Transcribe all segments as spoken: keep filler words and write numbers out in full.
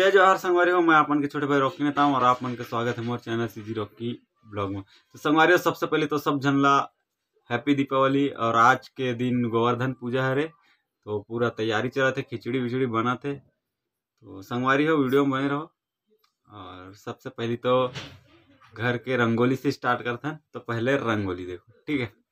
जय जोहार संगवारी हो, मैं आप मन के छोटे भाई रॉकी नेताम और आप मन के स्वागत है मोर चैनल सीजी रॉकी ब्लॉग में। तो संगवारी हो, सबसे पहले तो सब झन ला हैप्पी दीपावली और आज के दिन गोवर्धन पूजा हरे, तो पूरा तैयारी चलत हे, खिचड़ी विचड़ी बनत हे। तो संगवारी हो, वीडियो में बने रहो। और सबसे पहले तो घर के रंगोली से स्टार्ट करथन, तो पहले रंगोली देखो, ठीक है।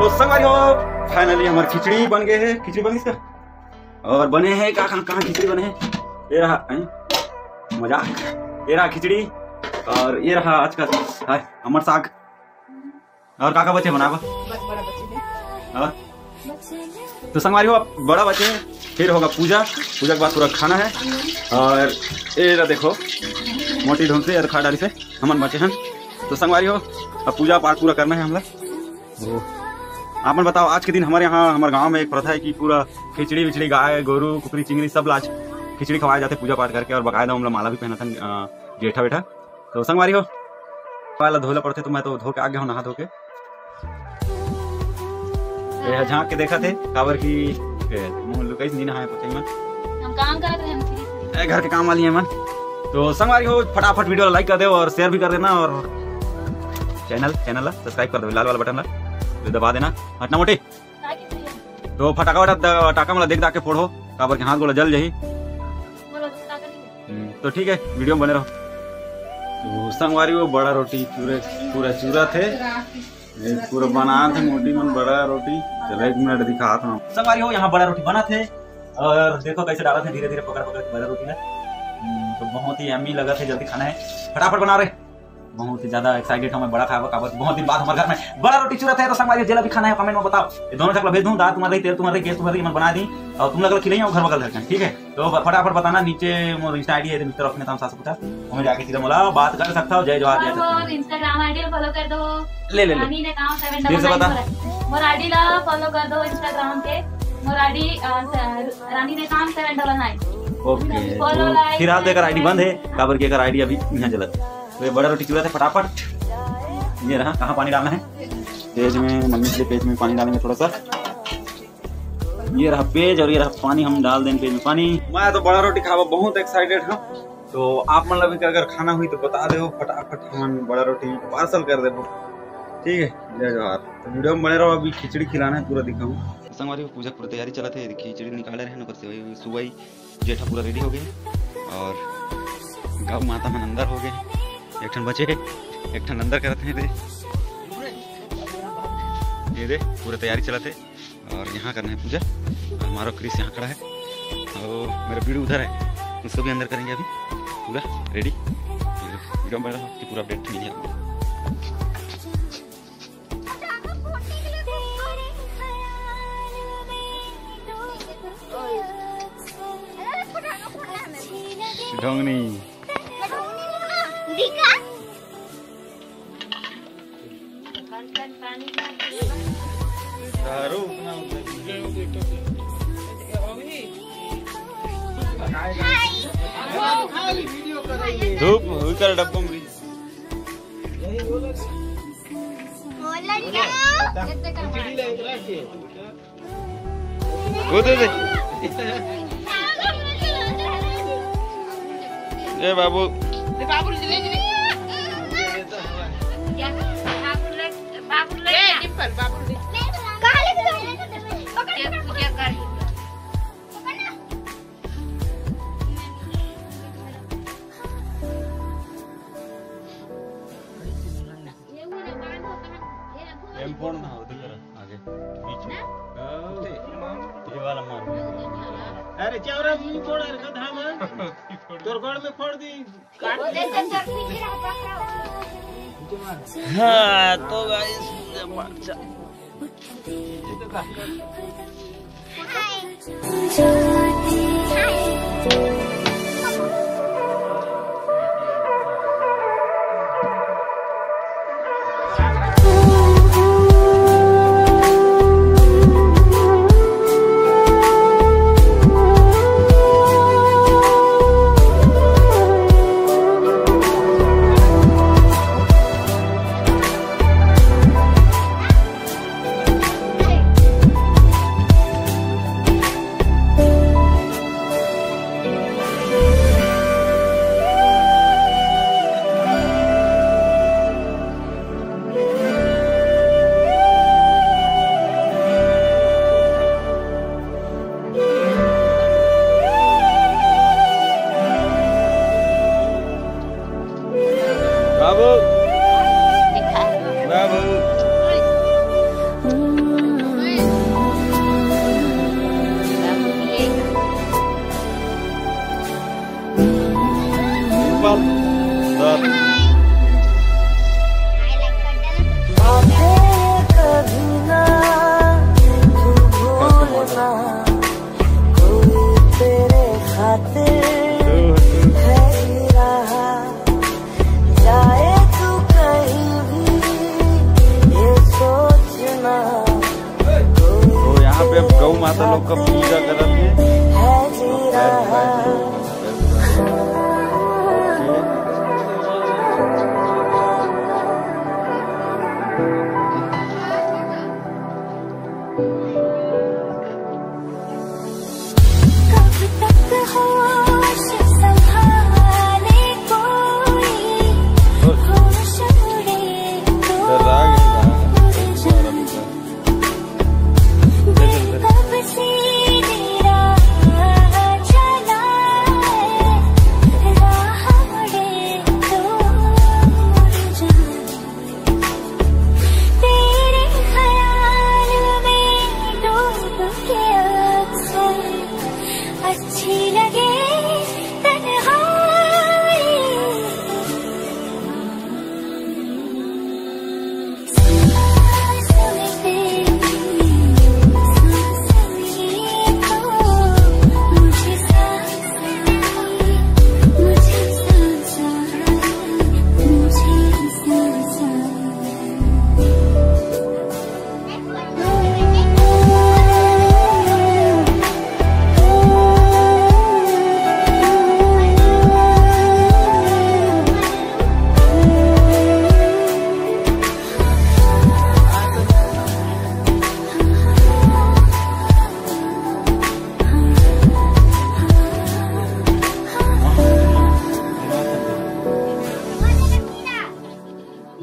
तो संगवारी हो, फाइनली हमार खिचड़ी बन गए है। खिचड़ी बन गई इसका। और बने हैं का, कहाँ कहाँ खिचड़ी बने हैं? ये रहा, हैं? मजाक। ये रहा खिचड़ी और ये रहा आज का, हाय, अमर साग। और का का बचे बनाबा? बस बड़ा बचे है। और तो संगवारी हो, अब बड़ा बचे, फिर होगा पूजा। पूजा के बाद पूरा खाना है। और ये रहा देखो, मोटी धुन से और खा डाली से हमन बचे हैं। तो संगवारी हो, अब पूजा पाठ पूरा करना है हमला। तो आप मन बताओ, आज के दिन हमारे यहाँ, हमारे गांव में एक प्रथा है कि पूरा खिचड़ी विचड़ी, गाय गोरू कुकरी चिंगरी सब ला आज खिचड़ी खवाए जाते पूजा पाठ करके, और बकायदा हमला माला भी पहनाथन, अ, जेठा बेटा। तो संगवारी हो, वाला धोला पड़थे, तो मैं तो धो के आ गया हूँ नहा धो के। ये ह झांक के देखत हे, काबर कि ए, मुंह लुकाइस नी नहाए पोछे मन। हम काम करत रहे, हम free, free। ए, घर के काम वाली है मन। तो संगवारी हो, फटाफट वीडियो ला लाइक कर दे और शेयर भी कर देना और चैनल, चैनल ला सब्सक्राइब कर दो, लाल वाला बटन ला जो दबा देना। हटना मोटी। तो फटाका वटा द-, टाका मला देख दाख के फोड़ो, काबर के हाथ गोला जल जाही। हम्म, तो ठीक है, वीडियो में बने रहो। तो संगवारी हो, बड़ा रोटी पूरे, पूरा चूरा थे, ये पूरा बना थे मोटी मन बड़ा रोटी। चलो एक मिनट दिखात हूँ संगवारी हो, यहाँ बड़ा रोटी बना थे और देखो कैसे डाला थे धीरे धीरे पकड़ पकड़ के बड़ा रोटी ला। हम्म, तो बहुत ही यम्मी लगा थे, जल्दी खाना है, फटाफट बना रहे। बहुत ही ज्यादा एक्साइटेड हूँ मैं बड़ा खाए बर, काबर बहुत दिन बाद हमारे घर में बड़ा रोटी चूरा थे। तो संगवारी जेला भी खाना है कमेंट में बताओ, ये दोनों ठक ला भेज दूँ, दाल तुम्हारे रही, तेल तुम्हारे रही, गैस तुम्हारे रही, मैं बना दी और तुम लोग खिलाई और घर बगल धड़कन, ठीक है। तो ब-, फटाफट बताना नीचे मोर Insta ID है मिस्टर रॉकी नेताम सासु कुटा, हमें जाके सीधा मोला बात कर सकता हो। जय जोहार, जय और छत्तीसगढ़। Instagram ID ला फॉलो कर दो। ले, ले, ले। रानी नेताम सेवन डबल नाइन। फिर से बता। मोर ID ला फॉलो कर दो Instagram के, मोर ID, अ, स-, रानी नेताम सेवन डबल नाइन। ओके, फॉलो, तो लाइक, फिलहाल तो एकर ID बंद है, काबर कि एकर ID अभी यहाँ चलत है। तो ये बड़ा रोटी चूरा थे फटाफट। ये रहा, कहाँ पानी डालना है? पेज में, मम्मी के लिए पेज में पानी डालेंगे थोड़ा सा। ये रहा पेज और ये रहा पानी, हम डाल देंगे पेज में पानी। मैं तो बड़ा रोटी खावा बहुत एक्साइटेड हूँ, तो आप मन ला भी अगर खाना हुई तो बता दे हो, फटाफट हमन बड़ा रोटी पार्सल कर देबो, ठीक है। जय जोहार। तो वीडियो में बने रहो, अभी खिचड़ी खिलाना है, पूरा दिखाऊँ। संगवारी हो, पूजा के पूरा तैयारी चलत है, खिचड़ी निकाले रहे, ओकर सेवई सुवई जेठा पूरा रेडी हो गए और गौ माता मन अंदर हो गए। एक ठन बचे हे, एक ठन अंदर करत हे रे। ये दे, पूरा तैयारी चलत हे और यहाँ करना है पूजा। और हमारा क्रिस यहाँ खड़ा है और मेरा बीड़ू उधर है, उसको भी अंदर करेंगे अभी। पूरा रेडी। वीडियो में बना रहो कि पूरा अपडेट मिल जाए। ढोंगनी। दारू। धूप हुई कर डब्बा में। वो दे दे। ए बाबू। बाबू ले, ले, ले। बाबू ले, बाबू ले। ए, डिम्पल, बाबू ले। कहाँ ले गए? पकड़, पकड़, पकड़। पूजा कर। पकड़ ना। एम फोड़ ना, उधर करा, आगे, बीच में। ये वाला मार। अरे, चावरा मुंह फोड़, अरे, गधा मन। तोर गोड़ में फोड़ दी। हाँ, तो गाइस, पूजा पाठ चल। सब लोग का पूजा करत हे।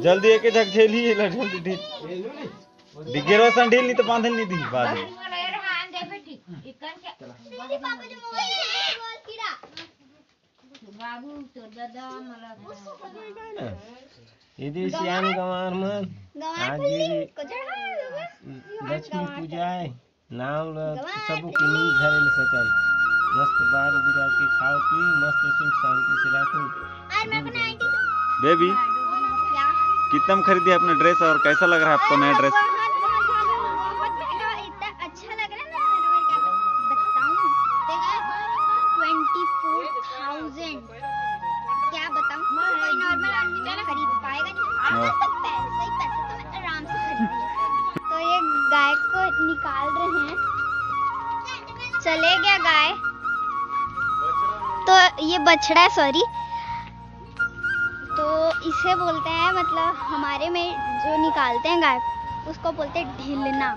जल्दी एक झक झेली, एला जल्दी ढील। बिगेरवा सन ढील नहीं तो बांधल नहीं दी बाद में। बाबू, तोर दादा, मला ये दे सियान गंवार मन। आज ये लक्ष्मी पूजा है। नाम ल सबो के नी धरे ले सकन। मस्त बार बिराज के खाओ पी, मस्त सुख शांति से राखो। बेबी, कितना में खरीदे अपना ड्रेस और कैसा लग रहा है आपको नया ड्रेस? बहुत महंगा, बहुत महंगा, इतना अच्छा लग रहा है ना, मैं क्या बताऊं। देखो, ट्वेंटी फोर थाउजेंड, क्या बताऊं, कोई नॉर्मल आदमी तो खरीद पाएगा नहीं। हाँ। तो पैसे ही पैसे, तो मैं आराम से खरीद लेता हूँ। तो ये गाय को निकाल रहे हैं, चले गया गाय। तो ये बछड़ा है, सॉरी। तो इसे बोलते हैं, मतलब हमारे में जो निकालते हैं गाय, उसको बोलते हैं ढिलना।